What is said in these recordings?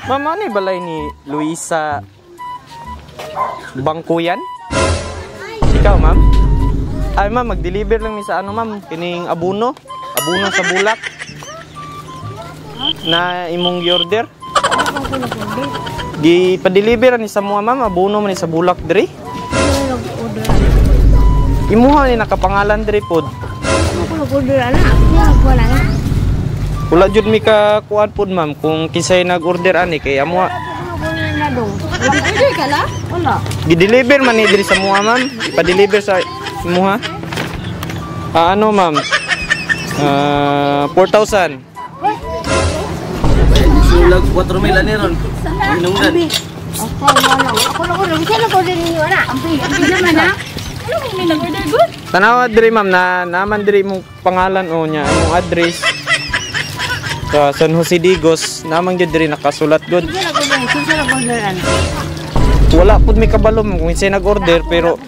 Ma'am, ano yung balay ni Luisa Bangkuyan? Ikaw, ma'am? Ay, ma'am, mag-deliver lang mi sa ano, ma'am. Kining abuno. Abuno sa bulak. Na imong gi-order. Gi-pa-deliver ni sa mga, ma'am. Abuno man ni sa bulak diri. Imuha ni nakapangalan diri pod. Wala jud mi ka kuan pod, ma'am, kung kinsay nag-order ani kay amo. Order ka la? Wala. Gi-deliver man ni diri sa mua, ma'am. Ipa-deliver sa imuha. Ah, ano, ma'am? 4,000. Sulag 4 mil ani ron. Hinungdan. Ako wala. Ako na ko bisa na ko din ninyo ana. Ampi, ampi naman ha. Ano mo may nag-order good? Tanawa diri, ma'am, na naman diri imong pangalan o niya, imong address. Sa San Jose Digos, naman gyud diri nakasulat gud. Bisa na ko din, kinsa na ko order ana. Wala pud mi kabalo, ma'am, kung kinsay nag-order, pero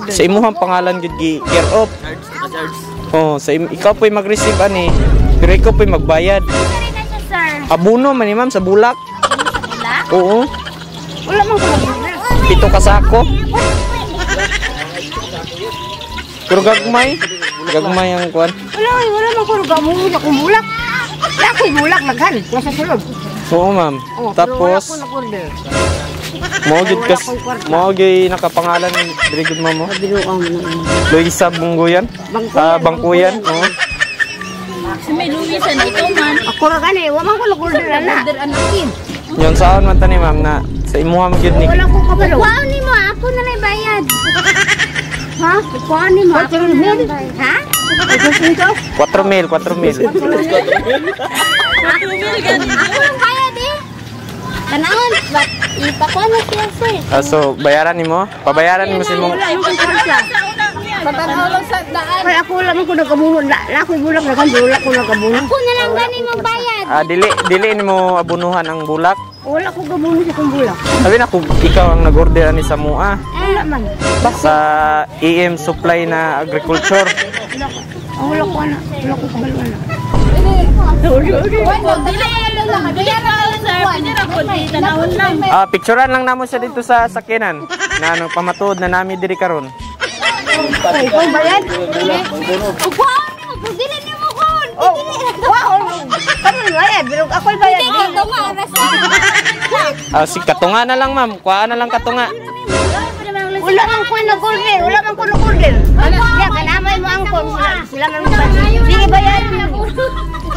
sa imuhang pangalan gyud gi care of. Charge, charge. Oh, sa ikaw po'y mag-receive ani, pero ikaw po'y magbayad. Sir. Abuno man ni, ma'am, sa bulak. Bulak? Oo, Wala man ko order. 7 ka sako. Pero gagmay, gagmay ang kuan. Wala oy, wala man ko gamuho na kong bulak. Wala ko'y bulak daghan, wala sa sulod. Oo, ma'am. Oh, pero wala Tapos ko nag-order. mao gyud kas mao gyud nakapangalan ni diri gud, ma'am, oh. Binuang man ang Luisa Bungguyan. Ah, Bangkuyan, oo. Si may Luisa na ikaw man. Ako ra gani, wa man ko nag-order ana. Order anak. Yon saan man tani, ma'am, na sa imuha man gyud ni. Wala ko kabalo. Kuhaan ni mo, ako na lang bayad. Ha? Kuhaan ni mo, ako na lang bayad. Ha? 4 mil, 4 mil. Ako lang bayad eh. Tanawon, ba't ipakuha na siya, sir? Ah, so bayaran nimo? Pabayaran nimo sa imong Wala man ko kwarta. Patanaw lang sa daan. Kay ako wala man ko nagabuno. La ko'y bulak daghan, wala ko nagabuno. Ako na lang gani magbayad. Ah, dili dili nimo abunuhan ang bulak. Wala ko gabuno sa kong bulak. Sabi na kung ikaw ang nag-order ani sa mua Wala man. sa EM Supply na Agriculture. Wala ko ana, wala ko kabalo ana. Ah, picturean lang namo siya dito sa sakyanan na ano pamatuod na nami diri karon. Ay, ikaw bayad? Kuhaan ni mo, kung dili ni mo kuhaan. Oh, wow. Karon bayad, pero ako'y bayad. Hindi ka tunga, rasa. Ah, si katunga na lang, ma'am. Kuhaan na lang katunga. Wala man ko nag-order, wala man ko nag-order. Ya, kanamay mo ang kon. Sila man mo. Sige bayad.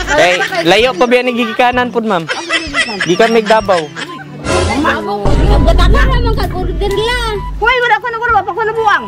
Kay layo pa biya ni gigikanan pud, ma'am. Gikan mig Davao. Nagbataka naman kag-order lang. Hoy, wala ko nag-order, wala ko nabuang.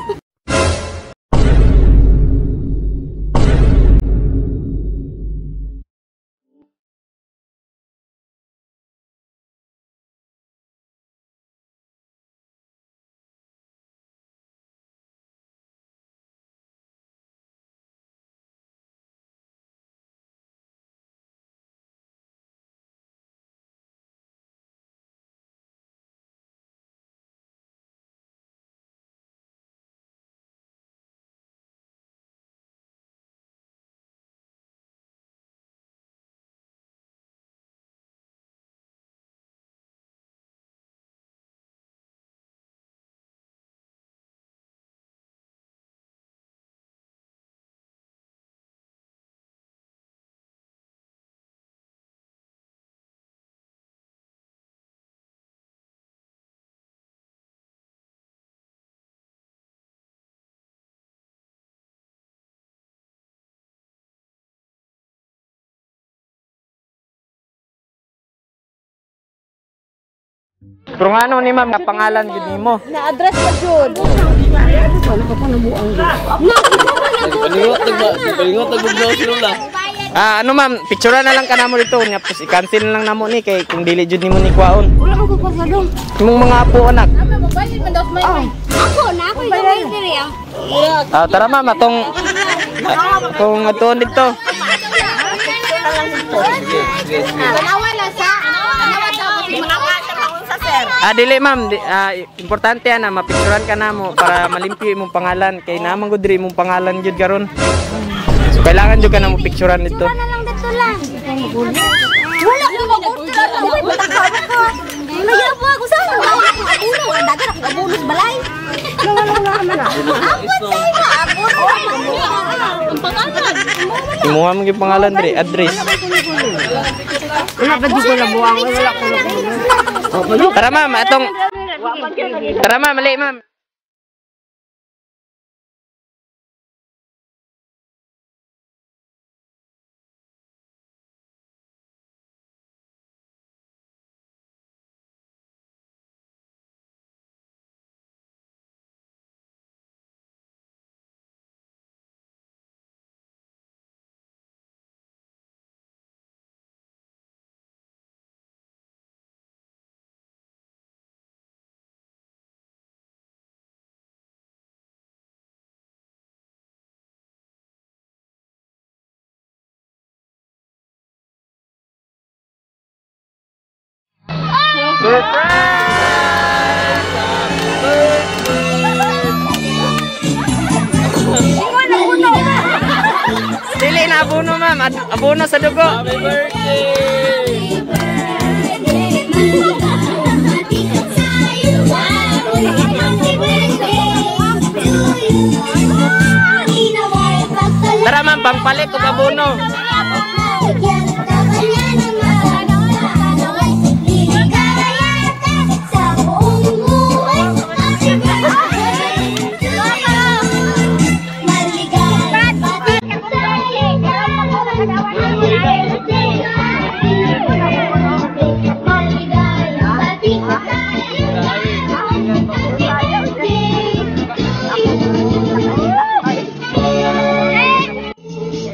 Pero ngano ni ma'am nga pangalan gid nimo? Na-address pa jud. Palingot tag palingot tag bugnaw si Lola. Ah, ano ma'am, picturean na lang ka namo dito nya tapos i-cancel na lang namo ni kay kung dili jud nimo ni kwaon. Wala man ko kwarta dong. Imong mga apo anak. Mabayad man daw may. Ako na, ako yung order eh. Ah, tara ma'am, atong atong atuon dito. Tanawa lang sa. Tanawa daw kasi mga Ah, dili ma'am, importante ana mapicturean ka namo para malimpyo imong pangalan kay naman gud diri imong pangalan jud karon. So kailangan jud ka namo picturean dito. na lang dito lang. Wala ko mag-order. Mo among yung pangalan diri, address. Wala pa di ko nabuang, wala ko nabuang. Tara ma'am, atong Tara ma'am, mali ma'am. Dili na abono ma'am, abono sa dugo. Happy birthday! Tara ma'am, pangpalit og abono.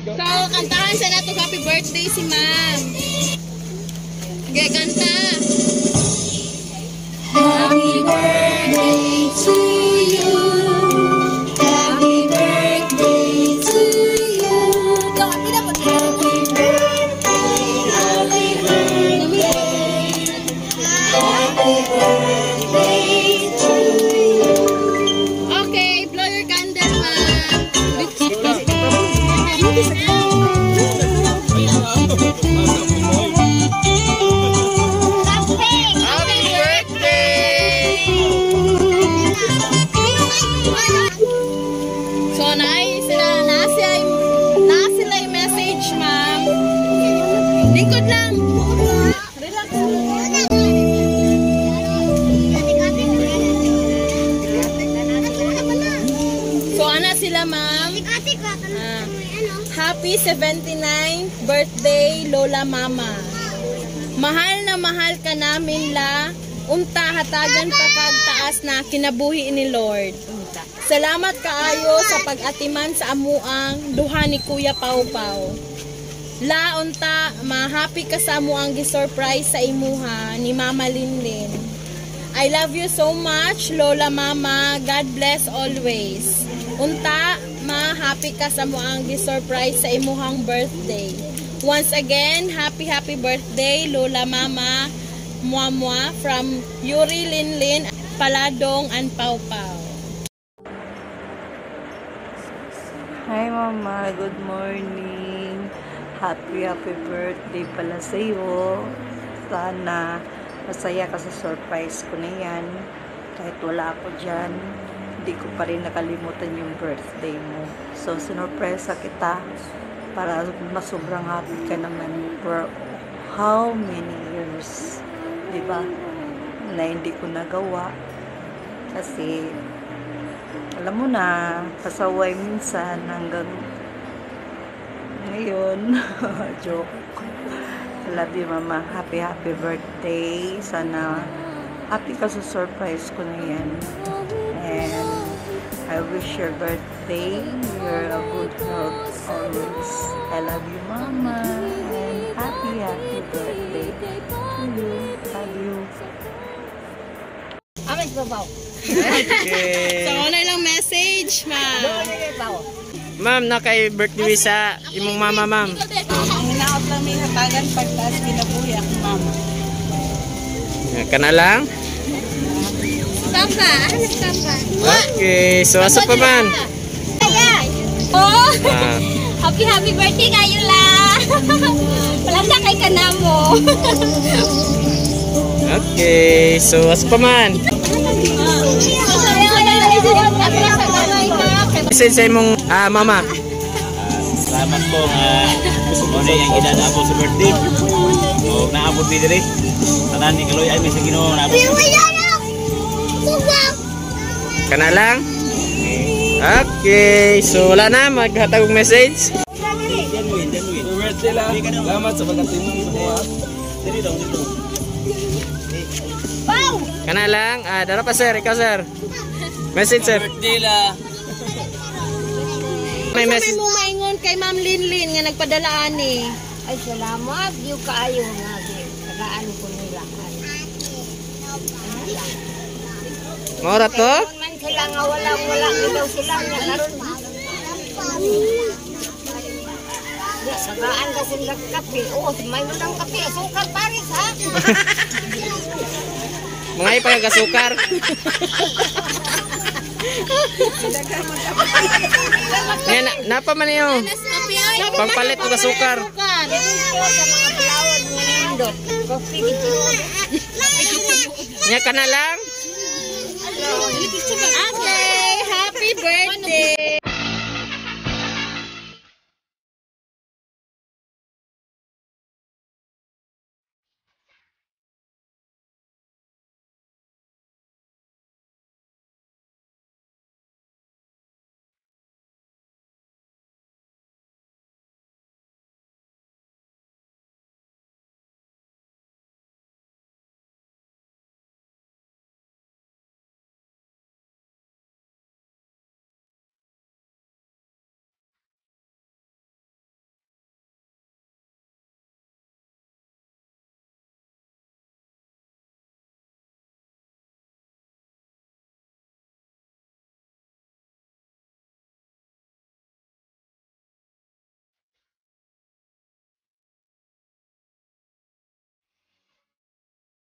So, kantahan sa nato happy birthday si ma'am. Okay, kanta. Happy birthday to you. Happy birthday to you. Happy birthday, happy birthday. Happy birthday to you. Okay, blow your candle, ma'am. Happy birthday! So, naay sila, naa sila yung message, ma'am. Lingkod lang. Relax. So, ana sila, ma'am. Happy 79th birthday, Lola Mama. Mahal na mahal ka namin, la. Unta, hatagan pa kag taas na kinabuhi ni Lord. Salamat kaayo sa pag-atiman sa amuang duha ni Kuya Pau Pau. La, unta, ma-happy ka sa amuang gi-surprise sa imuha ni Mama Linlin. I love you so much, Lola Mama. God bless always. Unta, ma-happy ka sa amuang gi-surprise sa imuhang birthday. Once again, happy happy birthday, Lola Mama. Mua mua from Yuri Linlin, Paladong and Pau Pau. Hi Mama, good morning. Happy happy birthday pala sa iyo. Sana masaya ka sa surprise ko na yan. Kahit wala ako dyan, hindi ko pa rin nakalimutan yung birthday mo. So, sinurpresa kita para masobrang happy ka naman for how many years, di ba? Na hindi ko nagawa. Kasi alam mo na, pasaway minsan hanggang ngayon. Joke. I love you, Mama. Happy, happy birthday. Sana happy ka sa surprise ko na yan. And I wish your birthday, you're a good health always. I love you, Mama. And happy, happy birthday to you. Love you. Okay. So, ano lang message, ma'am? Ma'am, na kay birthday wish sa imong mama, ma'am. Ang hinaot lang may hatagan pagtaas kinabuhi akong mama. Kana lang. Papa, ano papa? Okay, so asa pa man? Oh, Ah, happy happy birthday kayo la. Wala na kay kanamo. okay, so asa pa man? Message sa imong mama. Salamat po nga mo ni ang edad ako sa birthday. O naabot mi diri. Tanan ni kaloy ay mi sa Ginoo naabot. Kana lang? Okay, so wala na, maghatag og message. Birthday lang. Salamat sa pagkatimon sa mga. Diri daw dito. Kana lang, ah, dara pa sir, ikaw sir. Message sir. Birthday la. May May message. mo maingon kay Ma'am Linlin nga nagpadala ani. Ay, salamat. Yung kaayo nga. Tagaan ko nila. Mora to? Man sila nga wala wala daw sila nga karon. Ya, sagaan ka sila kape. Oh, may nang kape. Sukar paris ha. Mga ipagagasukar. Nga na, napa man niyo. Pangpalit og asukar. Sukar. Sa mga flower nga nindot. Coffee gid. Nya kana lang. Okay, happy birthday.